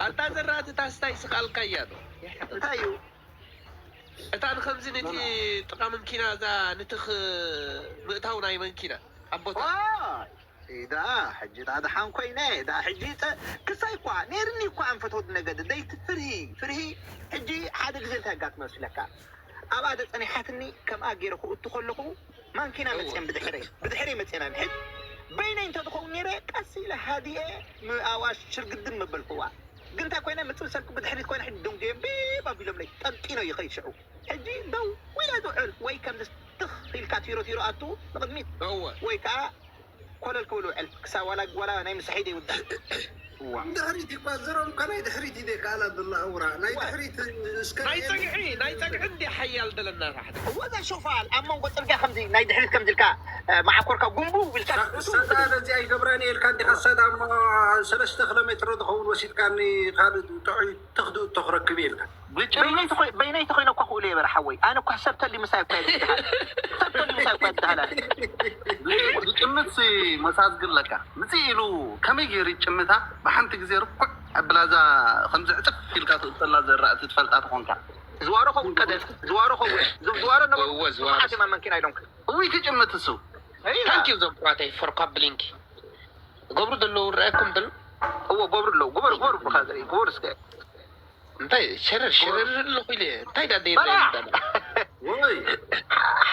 ኣታ ዘራእቲ እታ ስታይ ስኻልካያ ዶ? እንታይ እዩ? እታ ንኸምዚ ነቲ ጥቓ መኪና እዛ ንትኽ ምእታው ናይ መኪና ኣቦታ። ኢዳ ሕጂ ዳ ደሓን ኮይነ ዳ ሕጂ ክሳይ እኳ ነይርኒ እኳ ኣንፈትወት ነገድ ደይቲ ፍርሂ ፍርሂ። ሕጂ ሓደ ግዜ እንታይ ጋት መስለካ? ኣብኣ ጸኒሓትኒ። ከምኣ ገይረ ክእቱ ከለኹ ማንኪና መፅየን ብድሕረይ ብድሕረይ መፅየና ንሕድ በይነይ እንተዝኸውን ነይረ ቀስ ኢለ ሃዲኤ ምኣዋሽ ሽርግድን መበልክዋ። ግን እንታይ ኮይነ ምፅም ሰልኩ ብድሕሪት ኮይነ ሕጂ ደንጎየ ቤብ ኣቢሎምለይ ጠንጢኖ ይኸይድ ሽዑ። ሕጂ ደው ኢለ ዝውዕል ወይ ከምዚ ትኽ ኢልካ ቲሮ ቲሮ ኣቱ ንቕድሚት ወይ ከዓ ኮለል ክብል ውዕል ክሳብ ዋላ ዋላ ናይ ምሳሒደ ይውዳእ። ድሕሪት እኳ ዘረም እኳ ናይ ድሕሪት ይደ ከኣላ ብላ ኣውራ ናይ ድሕሪት እስከ ናይ ፀግዒ ናይ ፀግዒ እንዲ ሓያል ደለና ራሕደ ወዛ ሾፋል ኣብ መንጎ ፅርጊያ ከምዚ ናይ ድሕሪት ከምዚ ኢልካ ማዓኮርካ ጉንቡ ኢልካ ሰዳ ነዚ ኣይገብራን ኢልካ እንዲካ ሰዳ እሞ ሰለስተ ኪሎ ሜትሮ ዝኸውን ወሲድካኒ ካልእ ጥዑይ ትኽድኡ ተክረክብ ኢልካ በይነይ ተኮይነ እኳ ክእሉ የበረ ሓወይ ኣነ እኳ ሰብ ተሊ ምሳይ እኳ ይበሃል ሰብ ተሊ ምሳይ እኳ ይበሃል ኣነ ዝጭምት መሳዝግር ለካ ምፅእ ኢሉ ከመይ ገይሩ ይጭምታ ብሓንቲ ግዜ ርኩዕ ኣብላዛ ከምዚ ዕፅፍ ኢልካ ትእጠላ ዘራእቲ ትፈልጣ ትኾንካ ዝዋሮ ከውን ቀደም ዝዋሮ ከውን ዝዋሮ ነበሩ ዝዋሮ ማመንኪና ኢሎምክ እውይ ክጭምት እሱ ታንኪ ዩ ዞም ብራተይ ፎር ካብሊንግ ገብሩ ዘለዉ ረኣኩም ብል እዎ ገብሩ ኣለዉ ግበሩ ግበሩ ብካ ዘርኢ ግበሩ እስከ እንታይ ሸረር ሸረር ኣለኹ ኢለ እንታይ ዳ ደይረ ይበላ ወይ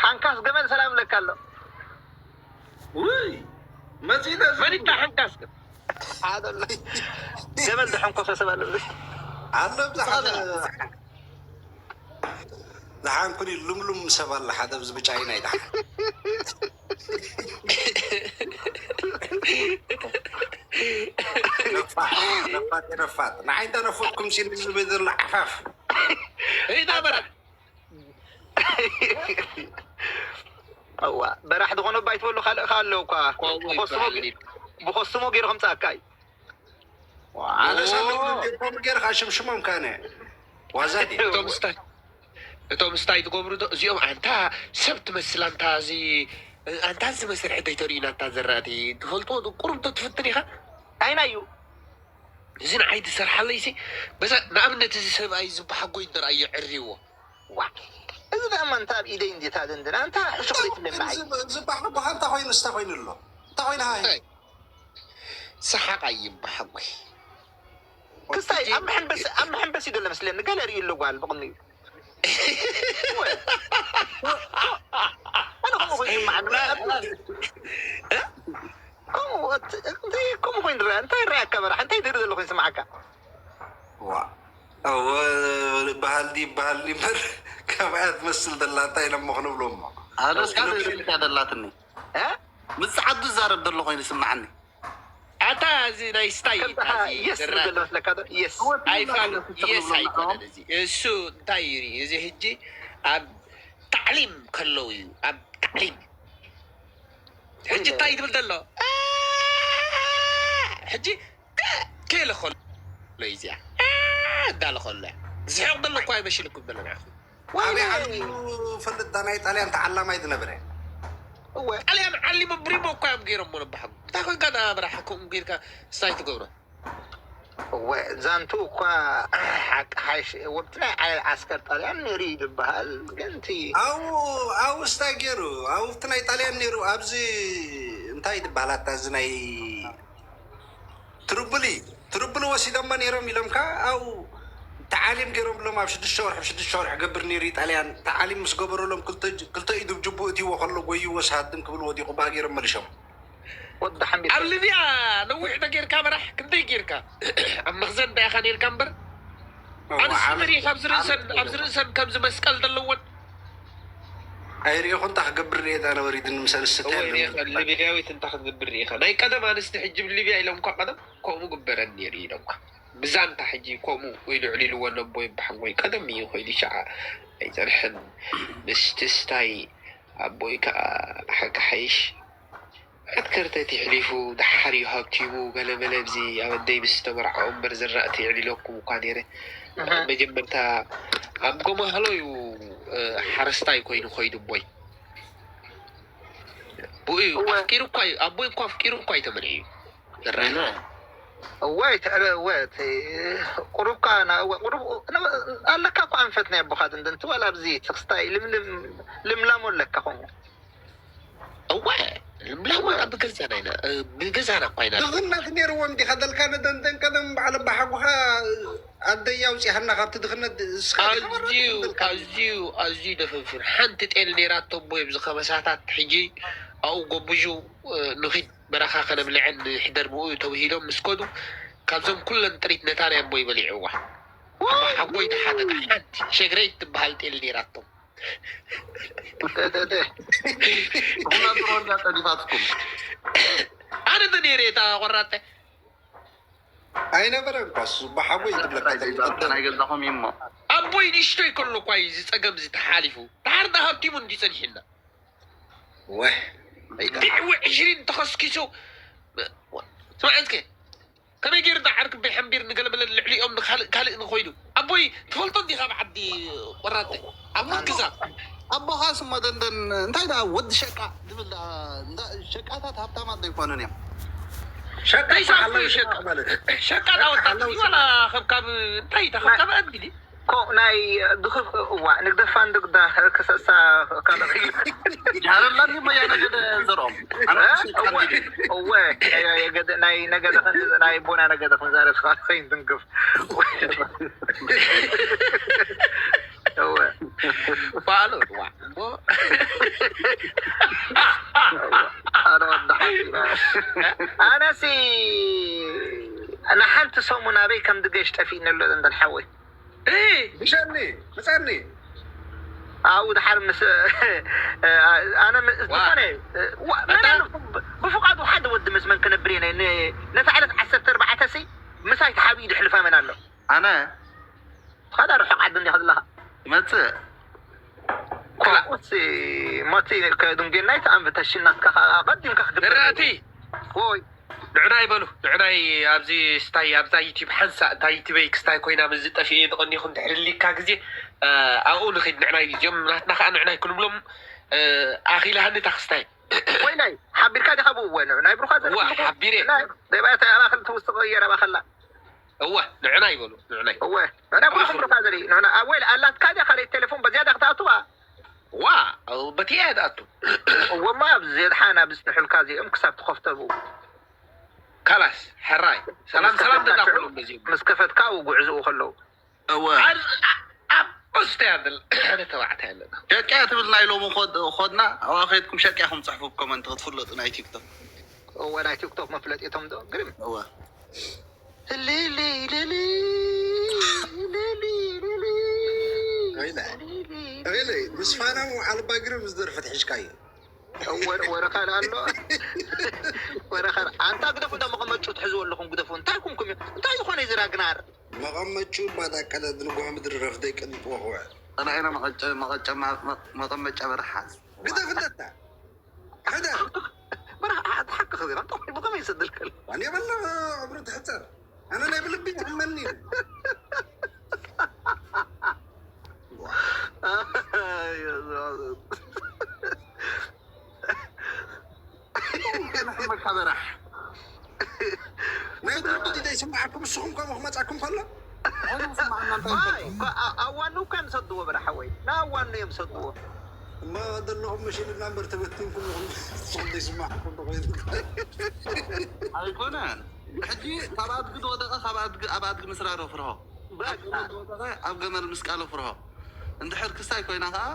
ሓንካስ ገመል ሰላም ለካ ኣሎ ወይ መጺና መን ይታ ሓንካስ ግን ገመል ዝሐንኮ ሰብ ኣለሉ ኣሎ ብዛዕባ ደሓን ኩኒ ልምሉም ሰብ ኣለ ሓደ ኣብዚ ብጫይ ናይ ደሓን ነፋጥ ነፋጥ ነፋጥ ንዓይ እንተ ነፈጥኩም ሲኒ ዝብል ዘሎ ዓፋፍ ሪዳ በራ እዋ በራሕ ዝኾነ ባይ ትበሉ ካልእ ከ ኣለዉ እኳ ብኸስሞ ገይሩ ከምፅኣካ እዩ ኣነሳለኩም ገርካ ሽምሽሞም ካነ ዋዛ ድየ እቶም ስታይ እቶም ስታይ ትገብሩ ዶ እዚኦም ኣንታ ሰብ ትመስል ኣንታ እዚ ኣንታ እዚ መስርሒ ዘይተርእዩና ኣንታ ዘራእቲ ትፈልጥዎ ቁሩብ ዶ ትፍትን ኢኻ ኣይና እዩ እዚ ንዓይ ትሰርሓለይ ሲ በዛ ንኣብነት እዚ ሰብኣይ ዝበሓጎ ይደርኣዮ ዕርይዎ ዋ እዚ ደኣ ማንታ ኣብ ኢደይ እንዴት ኣደንድና እንታ ሕሹኽ ዘይትብለኒ ንዓይ ዝበሓጎ እንታ ኮይኑ ስታ ኮይኑ ኣሎ እንታ ኮይኑ ሃይ ሰሓቕ ኣይበሓጎይ ክስታይ ኣብ መሐንበሲ ኣብ መሐንበሲ ዘሎ መስለኒ ገለ ርእዩ ኣሎ ጓል ብቕንዩ ኣነ ከምኡ ኮይኑ ይስምዓኒ ከምኡ ከምኡ ኮይኑ ርኣ እንታይ ርኣካ በራሕ እንታይ ድሪ ዘሎ ኮይኑ ስምዓካ ዋ እወ በሃልዲ ይበሃል እምበር ካብ ኣያ ትመስል ደላ እንታይ ኢሎሞ ክንብሎ እሞ ኣነስካ ደላትኒ ምስ ዓዱ ዛረብ ዘሎ ኮይኑ ስምዓኒ ኣታ እዚ ናይ ስታይ የስ ዝብል መስለካ ዶ የስ ኣይፋል የስ ኣይኮነን እዚ እሱ እንታይ እዩ እዚ ሕጂ ኣብ ታዕሊም ከለዉ እዩ ኣብ ታዕሊም ሕጂ እንታይ ትብል ዘሎ ሕጂ ከይለ ከሎ እዩ እዚኣ እንዳለ ከሎ ዝሕቕ ዘሎ እኳ ይመሽልኩም ዘሎ ንዓኹም ኣበይ ዓዱ ፈልጥ ዳ ናይ ጣልያን ተዓላማይ ዝነበረ ጣልያን ዓሊሞ ብሪሞ እኳ እዮም ገይሮሞ ነባሓጉ እንታይ ኮንካ ዳ በራሓኩም ገይርካ ስታይ ትገብሮ እወ ዛንቱ እኳ ሓቂ ሓይሽ ወብቲ ናይ ዓለል ዓስከር ጣልያን ነይሩ እዩ ዝበሃል ግን እቲ ኣብኡ ኣብኡ ስታይ ገይሩ ኣብቲ ናይ ጣልያን ነይሩ ኣብዚ እንታይ ዝበሃል ኣታ እዚ ናይ ትርብሊ ትርብሊ ወሲዶሞ ነይሮም ኢሎም ከዓ ኣብኡ ተዓሊም ገይሮምሎም ኣብ ሽዱሽተ ወርሒ ሽዱሽተ ወርሒ ገብር ነይሩ ጣልያን ተዓሊም ምስ ገበረሎም ክልተ ኢዱ ብጅቡ እትይዎ ከሎ ጎይዎ ስሃድም ክብል ወዲቑ በኣ ገይሮም መሊሾም ወዲ ሓሚድ ኣብ ሊብያ ነዊሕ ዶ ጌርካ መራሕ ክንደይ ጌርካ ኣብ መኽዘን ዳ ኢኻ ኔርካ እምበር ኣንስቲ መሪኽ ኣብዚ ርእሰን ኣብዚ ርእሰን ከምዚ መስቀል ዘለወን ኣይሪእኹ እንታ ክገብር ሪኤ ዳ ነበሪትኒ ምስ ኣንስቲ እንታይ እወ ኣለኒ ሪእኻ ሊብያዊት እንታ ክትገብር ሪኢኻ ናይ ቀደም ኣንስቲ ሕጂ ብ ሊብያ ኢሎም እኳ ቀደም ከምኡ ግበረን ነይሩ ኢሎምካ ብዛንታ ሕጂ ከምኡ ኢሉ ዕሊልዎ ነቦይ ብሓጎይ ቀደም እዩ ኮይሉ ሸዓ ኣይፀንሐን ምስቲ ስታይ ኣቦይ ከዓ ሓቂ ሓይሽ ኣትከርተት ይሕሊፉ ደሓር እዩ ሃብቲሙ ገለመለ ብዚ ኣብ ኣደይ ምስ ዝተመርዓኡ እምበር ዝራእቲ ይዕሊለኩም እኳ ነይረ መጀመርታ ኣብ ጎማህሎ እዩ ሓረስታይ ኮይኑ ኮይዱ ኣቦይ ብኡ እዩ ኣፍቂሩ እኳ እዩ ኣቦይ እኳ ኣፍቂሩ እኳ እዩ ተመርዒ እዩ ዝረአና እዋይ ትዕበ እወ እቲ ቁሩብካ ና- እወ ቁሩብ ነ- ኣለካ እኮ ኣንፈት ናይ ኣቦኻ ድንድንቲ ዋላ ኣብዚ ትኽስታይ ልምልም ልምላሞ ኣለካ ኮንጎ። እወ ልምላሞ ኢና ብገዛና ኢና፣ ብገዛና እኳ ኢና። ድኽነት ነይርዎም ዲኻ ደልካ ንደንደን ቀደም በዓል ኣባሓጉኻ ኣደይ ኣውፂኣና ካብቲ ድኽነት እስኻ ዲኻ ወራዲ ኣዝዩ ደልካ? ኣዝዩ ኣዝዩ ደፈንፍን ሓንቲ ጤል ነይራቶ። ኣቦይ ኣብዚ ከበሳታት ሕጂ ኣብኡ ጎብዙ ንኺድ በረኻ ከነብልዐን ንሕደር ብኡ ተብሂሎም ምስ ከዱ ካብዞም ኩለን ጥሪት ነታ ናይ ኣቦይ በሊዕዋ። ኣቦይ ተሓተታ ሓንቲ ሸግረይ ትበሃል ጤል ነይራቶም። ብኹላቱ ሮንዳ ጠዲፋትኩም ኣነ ተ ነይረ እታ ቆራጠ ኣይነበረን እኳ እሱ ብሓጎይ ትብለካ ናይ ገዛኹም እሞ ኣቦይ ንእሽቶይ ከሎ እኳ እዩ እዚ ፀገም እዚ ተሓሊፉ። ድሓር ዳ ሃብቲሙ እንዲ ፀኒሕና ወህ ዲዕዊ ዕሽሪን ተኸስኪሱ ስማዕ እስከ ከመይ ገይሩ ዳ ዓርክ በይ ሓንቢር ንገለመለ ልዕሊኦም ንካልእ ካልእ ንኮይዱ ኣቦይ ትፈልጦ እንዲኻ ብዓዲ ቆራጠ ኣብ ምክዛ ኣቦኻስ እሞ ደንደን እንታይ ዳ ወዲ ሸቃ ዝብል ዳ እንዳ ሸቃታት ሃብታማት ዘይኮኑን እዮም። ሸቃ እንታይ ሓላዊ ሸቃ ሸቃ ማለት እዩ። ሸቃ ዳወጣት ዋላ ከብካብ እንታይ ተኸብካብ ኣድግዲ ኮ ናይ ግኽፍ እዋ ንግደፋ ንግዳ ክሰሳ ካልእ ጃረላኒ ሞ ያ ነገደ ዘርኦም እወ ናይ ነገደ ናይ ቦና ነገደ ክንዛረብ ስኻ ከይን ትንክፍ እወ ባሉ ዋ እሞ ኣነ ወዳሓ ኣነሲ ንሓንቲ ሰሙን ኣበይ ከም ድገሽ ጠፊእኒ ኣሎ ደንደን ሓወይ ብሸኒ ምፀኒ ኣብኡ ድሓር ምስ ኣነ ዝኾነ ብፍቃዱ ሓደ ወዲ ምስ መን ክነብር እየ ነታ ዕለት ዓሰርተ ኣርባዕተ ሲ ምሳይ ተሓቢኡ ድሕልፋ መን ኣሎ ኣነ ካዳ ርሑቕ ዓዲ እንዲኻ ዘለኻ መፅእ ኮስ ሞቲ ከዱንጌና ይተኣንብ ተሽናትካ ቀዲምካ ክግበር ዝራእቲ ወይ ንዕናይ በሉ ንዕናይ ኣብዚ ስታይ ኣብዛ ዩቲብ ሓንሳ እታ ዩቲበይ ክስታይ ኮይና ምስ ዝጠፍኤ ዝቐኒኹም ድሕሪ ሊካ ግዜ ኣብኡ ንኺድ ንዕናይ እዚኦም ናትና ከዓ ንዕናይ ክንብሎም ኣኺላሃኒ እታ ክስታይ ወይ ናይ ሓቢርካ ዲኻ ብእወ ንዑ ናይ ብሩኻ እዋ ሓቢረ ደባታ ኣባኽል ትውስጥ ቀየር ኣባኸላ እዋ ንዕናይ በሉ ንዕናይ እወ ንዕና ብሩኻ ብሩኻ ዘርኢ ንዕና ኣወይ ኣላትካ ዲኻ ካልእ ቴሌፎን በዚያዳ ክትኣትዋ ዋ በቲ እያ ድኣቱ እወማ ኣብዚ ዘድሓና ብፅንሑልካ እዚኦም ክሳብ ትኸፍተቡ ካላስ ሕራይ ሰላም ሰላም ደዳኩሎም በዚኦም ምስ ከፈትካ ውጉዕዝኡ ከለዉ እወ ኣብ ፖስተ ያብል ሓደ ተባዕታይ ኣለና ሸቅያ ትብል ናይ ሎሚ ኮድ- ኮድና ኣብኣ ከይድኩም ሸቅያ ከም ፅሕፉ ኮመንት ክትፍለጡ ናይ ቲክቶክ እወ ናይ ቲክቶክ መፍለጢቶም ዶ ግርም እወ ሊሊ ሊሊ ሊሊ ሊሊ ወይለ ወይለ ምስ ፋና ዓልባ ግርም ዝደርፈት ሒዝካዮ ወረ- ወረኻ ኣሎ ወረኻ ኣንታ ግደፉ እንዳ መቐመጡ ትሕዝዎ ኣለኹም ግደፉ እንታይ ኩንኩም እዩ እንታይ ዝኾነ እዩ ዝራግናር መቐመጩ ባዳ ቀለድ ንጉሆ ምድሪ ረፍደይ ቀልጥዎ ክውዕል ጸናዒና መቐጨ- መቐጨ- መ- መቐመጫ በረሓ ግደፍ እንደታ ሕደ በረኻ ሓቂ ኸዚራ ብኸመይ ይሰድልከል ዋን የበለ ዕምሩ ትሕፀር ኣነ ናይ ብልቢ ይሕመኒ መካበራሕ ናይ ብልቢ ዘይስማዓኩም ንስኹም ከምኡ ክመፃኩም ከሎ ኣዋኑ እኳ እዮም ሰድዎ በረሓወይ ንኣዋኑ እዮም ሰድዎ እማ ዘለኹም መሽንና እምበር ተበትንኩም ኢኹም ንስኹም ዘይስማዓኩም ተኮይኑ ኣይኮነን ሕጂ ካብ ኣድጊ ዝወደቐ ካብ ኣድጊ ኣብ ኣድጊ ምስራዶ ፍርሆ ኣብ ገመል ዝወደቐ ኣብ ገመል ምስቃሎ ፍርሆ እንድሕር ክስታይ ኮይና ከዓ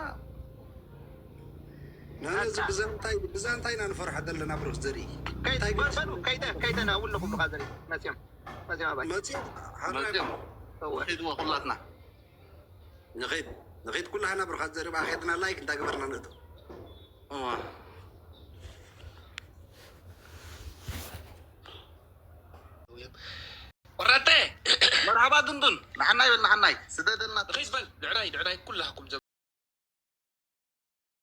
ነዚ ብዘንታይ ብዘንታይ ኢና ንፈርሖ ዘለና ብሩክ ዘርኢ ከይደ ከይደ ከይደ ናብለኹም ብኻ ዘርኢ መፅዮም መፅዮም ኣባይ መፅኦም ሓራይ መፅኦም እወ ሒድዎ ኩላትና ንኸይድ ንኸይድ ኩላህና ብሩኻት ዘርኢ ብኣ ከድና ላይክ እንዳገበርና ንእቶ እዋ ቆራጠ መርሓባ ድንዱን ንሓናይ በል ንሓናይ ስደደልና ኺስ በል ንዕናይ ንዕናይ ኩላኩም